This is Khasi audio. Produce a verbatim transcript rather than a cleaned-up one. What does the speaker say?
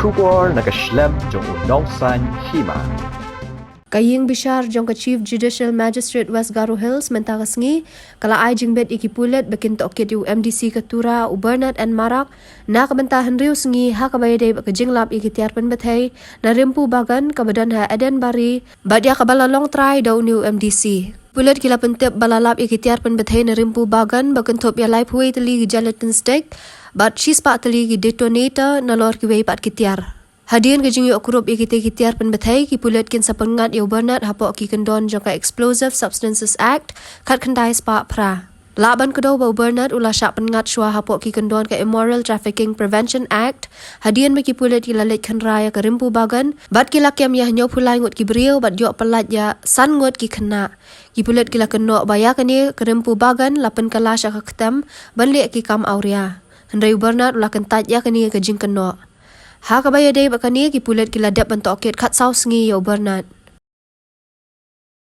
Khubor na ka shlem jong u nongsan hima. Ka ïing bishar jong ka Chief Judicial Magistrate West Garo Hills mynta ka sngi ka la ai jingbit ïa ki pulit ba kin tohkit ïa u M D C ka Tura, u Bernard N Marak, na ka bynta hynriew sngi ha kaba ïadei bad ka jinglap ïa ki tiar pynbthei na Rimpu Bagan kaba don ha Edenbari bad ïa kaba la long trai da une u M D C. Pulit ki la pyntip ba la lap ïa ki tiar pynbthei na Rimpu Bagan ba kynthup ïa laiphew tylli ki gelatin stick bad shispah tylli ki detonator nalor kiwei pat ki tiar. Hadien ka jingïoh kurup ïa kitei ki tiar pynbthei, ki pulit kin sa pynngat ïa u Bernard hapoh ki kyndon jong ka Explosive Substances Act khatkhyndai spah phra. Lah ban kdew ba u Bernard u la shah pynngat shuwa hapoh ki kyndon ka Immoral Trafficking Prevention Act hadien ba ki pulit ki la leit khynra ïa ka Rimpu Bagan bad ki la kem ïa hynñiewphew lai ngut ki briew bad ïoh pyllait ïa san ngut ki khynnah. Ki pulit ki la kynnoh ba ïa kane ka Rimpu Bagan la pynkylla sha ka ktem ban leh ki kam awria. Hynrei u Bernard u la kyntait ïa kane ka jingkynnoh. Ha kaba ïadei bad kane, ki pulit ki la dep ban tohkit khatsaw sngi ïa u Bernard.